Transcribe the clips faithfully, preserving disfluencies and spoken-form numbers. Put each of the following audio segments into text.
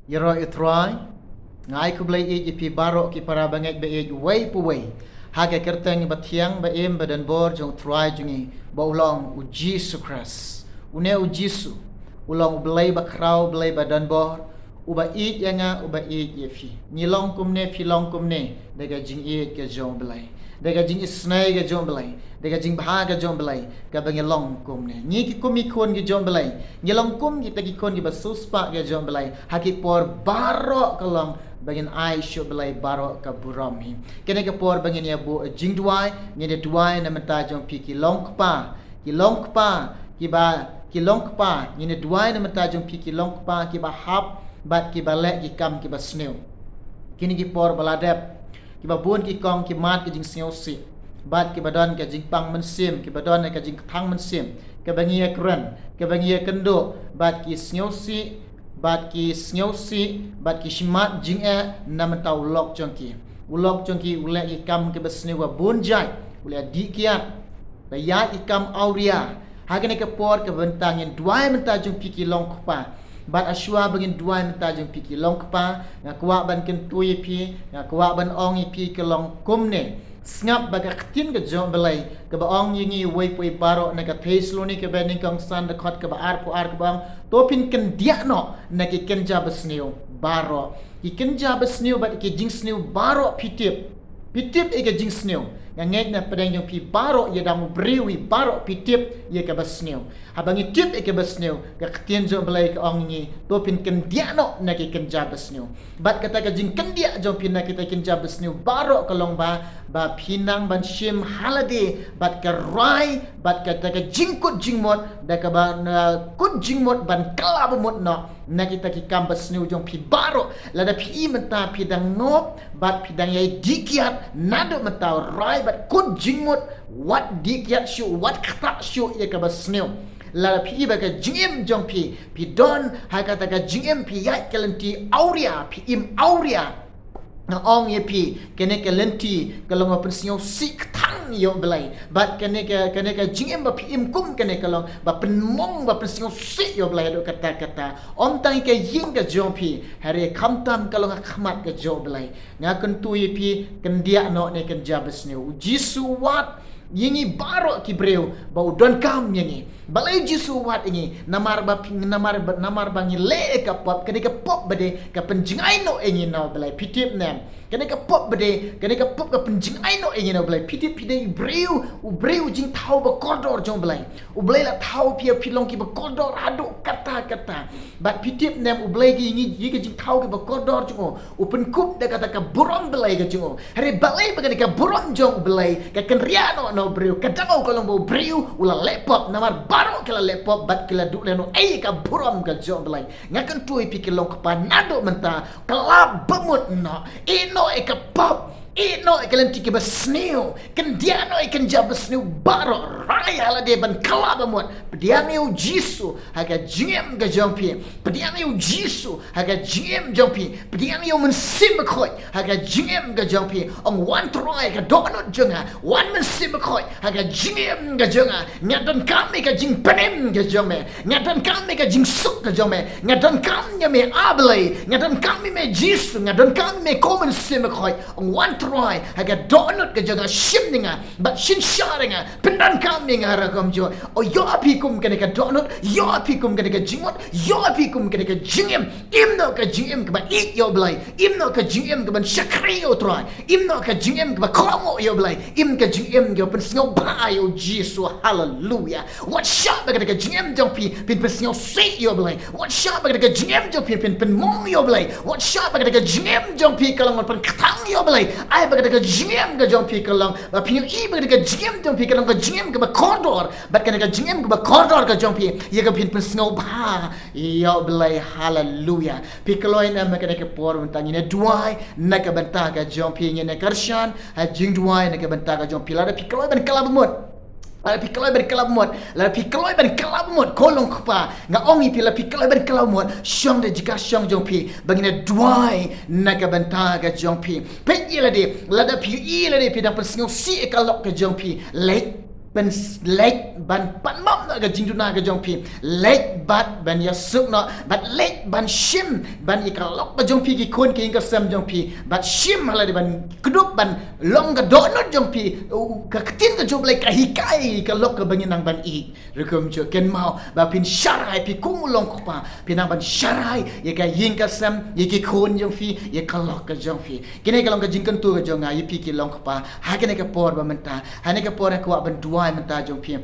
Ïaroh ïa u Trai. Nga ai khublei ïa phi baroh ki para bangeit ba ïeit uwei pa uwei ha ka kyrteng ba thiang ba im ba donbor jong u Trai jong ngi ba u long u Jisu Khrist. Une u Jisu u long u Blei ba khraw, Blei ba donbor, uba ïeit ïa nga, uba ïeit ïa phi. Ngi long kumne, phi long kumne da ka jingïeit ka jong u Blei, da ka jingisynei ka jong u Blei, da ka jingbha ka jong u Blei, kaba ngi long kumne. Ngi ki kum ki khun ki jong u Blei, ngi long kum kita ki khun kiba siewspah ka jong u Blei ha ki por baroh, ka long ba ngin ai sha u Blei baroh ka burom hi. Kane ka por ba ngin ïa buh jingduwai, ngin ïa duwai na bynta jong phi ki longkpa, ki longkpa, kiba, ki longkpa, ngin ïa duwai na bynta jong phi ki longkpa kiba hap bad kiba leh ki kam kiba sniew. Kine ki por ba la dep, kiba bun ki kong ki mad ka jingsngewsih bad kiba don ka jingpang mynsiem, kiba don ka jingkthang mynsiem, kaba ngi ïa kren, kaba ngi ïa kynduh, bad ki sngewsih, bad ki sngewsih, bad ki shimat jingeh na bynta u lok jong ki. U lok jong ki u leh ki kam kiba sniew ba bun jait, u leh dih kiad, ba ïaid ki kam awria. Ha kane ka por, ka bynta ngin duwai bynta jong phi ki longkpa. Bad hashwa ba ngin duwai bynta jong phi ki longkpa, nga kwah ban kyntu ïa phi, nga kwah ban ong ïa phi ka long kumne. Sngap ba ka ktien ka jong u Blei kaba ong ïa ngi uwei pa uwei baroh na ka Thessaloni kaba nyngkong san, dkhot kaba arphew ar, kaba ong, to phin kyndiah noh na ki kynja ba sniew baroh. Ki kynja ba sniew bad ki jingsniew baroh phi tip. Phi tip ïa ka jingsniew. Nga ngeit na pdeng jong phi baroh, ïa dang u briew hi baroh phi tip ïa kaba sniew. Haba ngi tip ïa kaba sniew, ka ktien jong u Blei ka ong ïa ngi, to phin kyndiah noh na ki kynja ba sniew. Bad kata ka jingkyndiah jong phi na kita ki kynja ba sniew baroh ka long ba, ba phin nang ban shim ha lade bad ka rai, bad kata ka jingkut jingmut, da kaba, uh, kut jingmut ban kylla bamut noh na kita ki kam ba sniew jong phi baroh. Lada phi mynta phi dang ngop bad phi dang ïai dih kiad naduh mynta, rai bad kut jingmut, wat dih kiad shuh, wat ktah shuh ïa kaba sniew. Lada phi ba ka jingim jong phi, phi don ha kata ka jingim phi ïaid ka lynti awria, phi im awria, nga ong ïa phi, kane ka lynti ka long ba pynsngewsih kthang ïa u Blei. Bad kane ka, kane ka jingim ba phi im kum kane ka long ba pynmong, ba pynsngewsih ïa u Blei haduh katta katta. Ym tang ïa ka ïing ka jong phi, hynrei khamtam ka long ha khmat ka jong u Blei. Nga kyntu ïa phi, kyndiah noh na ki kynja ba sniew. U Jisu u wad ïa ngi baroh ki briew ba u donkam ïa ngi. Balei u Jisu u wad ïa ngi? Namar ba phi, namar ba, namar ba ngi leh ïa ka pop, kane ka pop ba dei ka pynjngai noh ïa ngi na u Blei. Phi tip ne em? Kane ka pop ba dei, kane ka pop ka pynjngai noh ïa ngi na u Blei. Phi tip, phi dei u briew, u briew jingthaw ba kordor jong u Blei. U Blei la thaw phi, phi long kiba kordor haduh katta katta. Bad phi tip ne em, u Blei ka ïa ngi, ïa ka jingthaw kiba kordor jong u, u pynkup da kata ka burom Blei ka jong u. Hynrei balei ba kane ka burom jong u Blei ka kynriah noh na u briew? Ka daw ka long ba u briew u la leh pop, namar baroh ki la leh pop bad ki la duh lehnohei ïa ka burom ka jong u Blei. Nga kyntu ïa phi ki longkpa, naduh mynta kylla bamut noh, ïeh noh ïa ka pop, ïeh noh ïa ka lynti kaba sniew, kyndiah noh ïa ki kynja ba sniew baroh, rai ha lade ban kylla bamut. Pdiang ïa u Jisu ha ka jingim ka jong phi. Pdiang ïa u Jisu ha ka jingim jong phi. Pdiang ïa u Mynsiem Bakhuid ha ka jingim ka jong phi. Ong, wan Trai ha ka dohnud jong nga. Wan Mynsiem Bakhuid ha ka jingim ka jong nga. Nga donkam ïa ka jingpynim ka jong me. Nga donkam ïa ka jingsuk ka jong me. Nga donkam ïa me, A Blei. Nga donkam ïa me, Jisu. Nga donkam ïa me, ko Mynsiem Bakhuid. Ong, wan Trai ha ka dohnud ka jong nga, shim ïa nga bad synshar ïa nga, pyndonkam ïa nga ha rukom jong. O, ïoh phi kum kane ka dohnud, ïoh phi kum kane ka jingmut, ïoh phi kum kane ka jingim. Im noh ka jingim kaba ïeit ïa u Blei. Im noh ka jingim kaban shakri ïa u Trai. Im noh ka jingim kaba kohnguh ïa u Blei. Im ka jingim kaba pynsngewbha ïa u Jisu. Haleluya. Wat shah ba kata ka jingim jong phi phin pynsngewsih ïa u Blei. Wat shah ba kata ka jingim jong phi phin pynmong ïa u Blei. Wat shah ba kata ka jingim jong phi ka long ban pynkthang ïa u Blei. Ai ba kata ka jingim ka jong phi ka long, ba phin ïohi ba kata ka jingim jong phi ka long ka jingim kaba kordor. Bad kata ka jingim kaba kordor ka jong phi, ïa ka phin pynsngewbha ïa u Blei. Haleluya. Phi kloi ne em ha kane ka por mynta? Ngin ïa duwai na ka bynta ka jong phi, ngin ïa kyrshan ha jingduwai na ka bynta ka jong phi. Lada phi kloi ban kylla bamut, lada phi kloi ban kylla bamut, lada phi kloi ban kylla bamut, ko longkpa, nga ong ïa phi, lada phi kloi ban kylla bamut, shong da jaka shong jong phi, ba ngin ïa duwai na ka bynta ka jong phi. Peit ïa lade, lada phi ïohi lade phi dang pynsngewsih ïa ka lok ka jong phi, leit ban leit ban pan map noh ka jingduna ka jong phi. Leit bad ban ïasuk noh, bad leit ban shim ban ïa ka lok ka jong phi, ki khun ki ïing ka sem jong phi, bad shim ha lade ban kdup ban long ka dohnud jong phi. U, ka ktien ka jong U Blei ka hikai ka lok kaba ngin nang ban ïeit. Rukom jong kynmaw ba phin sharai, phi kum u long kpa, phin nang ban sharai ïa ka ïing ka sem, ïa ki khun jong phi, ïa ka lok ka jong phi. Kine ka long ka jingkyntu ka jong nga ïa phi ki long kpa ha kane ka por ba mynta. Ha kane ka por nga kwah ban duwai mynta jong phi.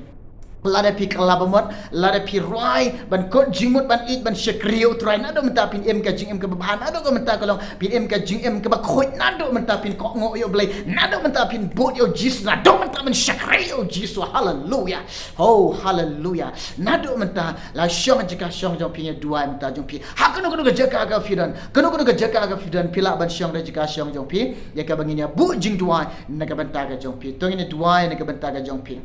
Lada phi kylla ba mut, lada phi rwai ban kut jingmut ban ïeit ban shakri ïa U Trai, naduh mynta phin im ka jingim kaba bha, naduh ka mynta ka long phin im ka jingim kaba khuid, naduh mynta phin kohnguh ïa U Blei, naduh mynta phin bud ïa U Jisu, naduh mynta phin shakri ïa U Jisu. Haleluya. Oh, haleluya. Naduh mynta la shong jaka shong jong phi, nga duwai mynta jong phi. Ha kano kano ka jaka ka phi don, kano kano ka jaka ka phi don, phi lah ban shong da jaka shong jong phi. Ïa kaba ngin ïa buh jingduwai na ka bynta ka jong phi. To ngin ïa duwai na ka bynta ka jong phi.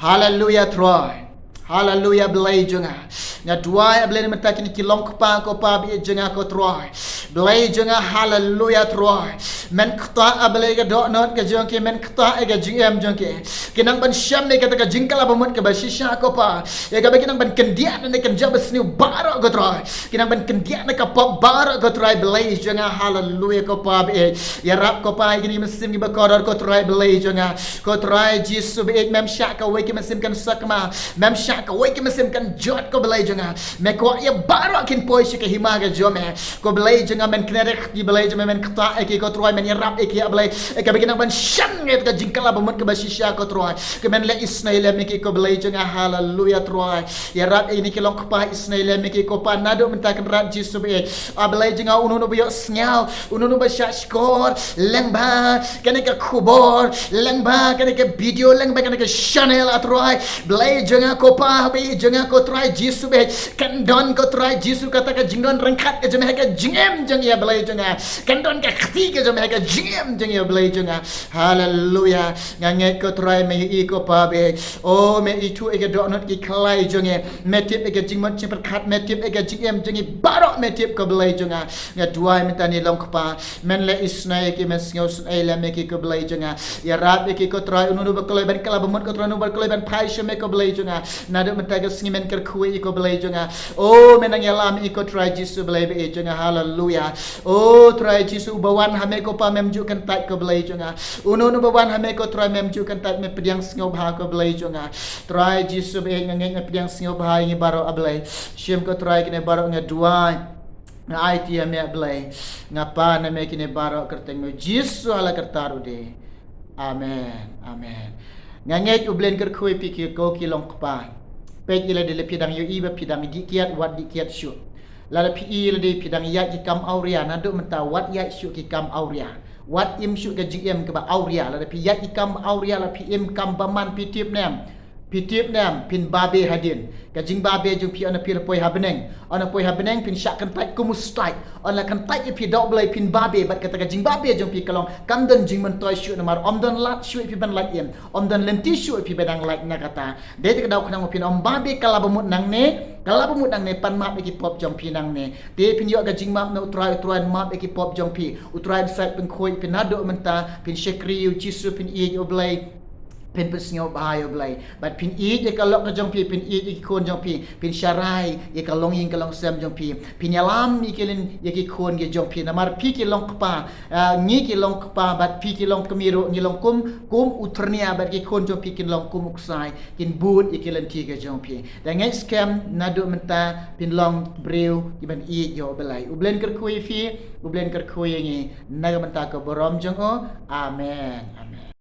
Haleluya Trai. Haleluya Blei jong nga. Nga duwai A Blei na ka bynta kine ki long kpa ko Pa baieit jong nga ko Trai. Blei jong nga, haleluya Trai. Men ktah A Blei ka dohnud ka jong ki, men ktah ïa ka jingim jong ki. Ki nang ban shem ïa kata ka jingkylla ba mut kaba shisha ko Pa. Ïa kaba ki nang ban kyndiah na ka jingkylla ba sniew baroh ko Trai. Ki nang ban kyndiah na ka pop baroh ko Trai Blei jong nga, haleluya ko Pa baieit. Ïarap ko Pa ïa kine ki mynsiem kiba kordor ko Trai Blei jong nga. Ko Trai Jisu baieit, mem shah kawei ki mynsiem kan sakma, mem shah kawei ki mynsiem kan jot ko Blei jong nga. Me kwah ïa baroh kin poi sha ka hima ka jong me. Ko Blei jong nga, men kynrad ïa ki Blei jong me, men ktah ïa ki ko Trai, men ïarap ïa ki A Blei. Ïa kaba ki nang ban shem ïa ka jingkylla ba mut kaba shisha ko Trai. Ko men leh isynei lem ïa ki ko Blei jong nga, haleluya Trai. Ïarap ïa kine ki long kpa, isynei lem ïa ki ko Pa, naduh mynta kynrad Jisu baieit. A Blei jong nga, uno uno ba ïohsngew, uno uno ba shah shkor, lyngba kane ka khubor, lyngba kane ka video, lyngba kane ka channel A Trai. Blei jong nga ko Pa baieit jong nga ko Trai Jisu baieit. Kan don ko Trai Jisu kata ka jingdon ryngkat ka jong me ha ka jingim jong i A Blei jong nga. Kan don ka kti ka jong me ha ka jingim jong i A Blei jong nga. Haleluya. Nga ngeit ko Trai me ïohi ko Pa baieit. Oh, me ithuh ïa ka dohnud ki khlai jong i. Me tip ïa ka jingmut jingpyrkhat, me tip ïa ka jingim jong i baroh, me tip ko Blei jong nga. Nga duwai mynta kine long kpa, men leh isynei ïa ki, men sngewsynei lem ïa ki ko Blei jong nga. Ïarap ïa ki ko Trai, uno uno ba kloi ban kylla ba mut ko Trai, uno uno ba kloi ban phai sha me ko Blei jong nga. Naduh mynta ka sngi men kyrkhu ïa ki ko Blei jong nga. Oh, men nang ïalam ïa ki ko Trai Jisu Blei baieit jong nga, haleluya. Oh Trai Jisu, uba wan ha me ko Pa mem ju kyntait ko Blei jong nga. Uno uno ba wan ha me ko Trai mem ju kyntait, me pdiang sngewbha ko Blei jong nga. Trai Jisu baieit, nga ngeit me pdiang sngewbha ïa ngi baroh A Blei. Shim ko Trai kine baroh nga duwai, nga aiti ha me A Blei. Nga pan na me kine baroh kyrteng me Jisu ha la ka rta ruh de. Amen. Amen. Nga ngeit U Blei un kyrkhu ïa phi ki ko ki long kpa. Peit ïa lade, lada phi dang ïohi ba phi dang dih kiad, wat dih kiad shuh. Lada phi i lade phi dang ïaid ki kam awria, naduh mynta wat ïaid shuh ki kam awria. Wat im shuh ka jingim kaba awria. Lada phi ïaid ki kam awria, lada phi im kam bymman, phi tip ne em? Phi tip ne em phin babe hadien? Ka jingbabe jong phi, ynda phi la poi ha bneng, ynda poi ha bneng phin shah kyntait kum u stait. Ynda la kyntait ïa phi da U Blei phin babe, bad kata ka jingbabe jong phi ka long kam don jingmyntoi shuh, namar ym don lad shuh ïa phi ban lait im. Ym don lynti shuh ïa phi ba dang lait na kata. Dei te ka daw khnang ba phin ym babe, kylla ba mut nangne, kylla ba mut nangne, pan map ïa ki pop jong phi nangne. Te phin ïoh ka jingmap na U Trai, U Trai un map ïa ki pop jong phi. U Trai un sait pynkhuid ïa phi naduh mynta, phin shakri ïa U Jisu, phin ïeit ïa U Blei. Phin pynsngewbha ïa U Blei. Bad phin ïeit ïa ka lok ka jong phi, phin ïeit ïa ki khun jong phi, phin sharai ïa ka longïing ka longsem jong phi. Phin ïalam ïa ki lin, ïa ki khun ki jong phi. Namar phi ki long kpa, ah, ngi ki long kpa, bad phi ki long kmie ruh, ngi long kum, kum u thyrnia, bad ki khun jong phi kin long kum u ksai, kin bud ïa ki lynti ka jong phi. Te ngeit skhem naduh mynta phin long briew kiban ïeit ïa U Blei. U Blei un kyrkhu ïa phi, U Blei un kyrkhu ïa ngi, na ka bynta ka burom jong U. Amen.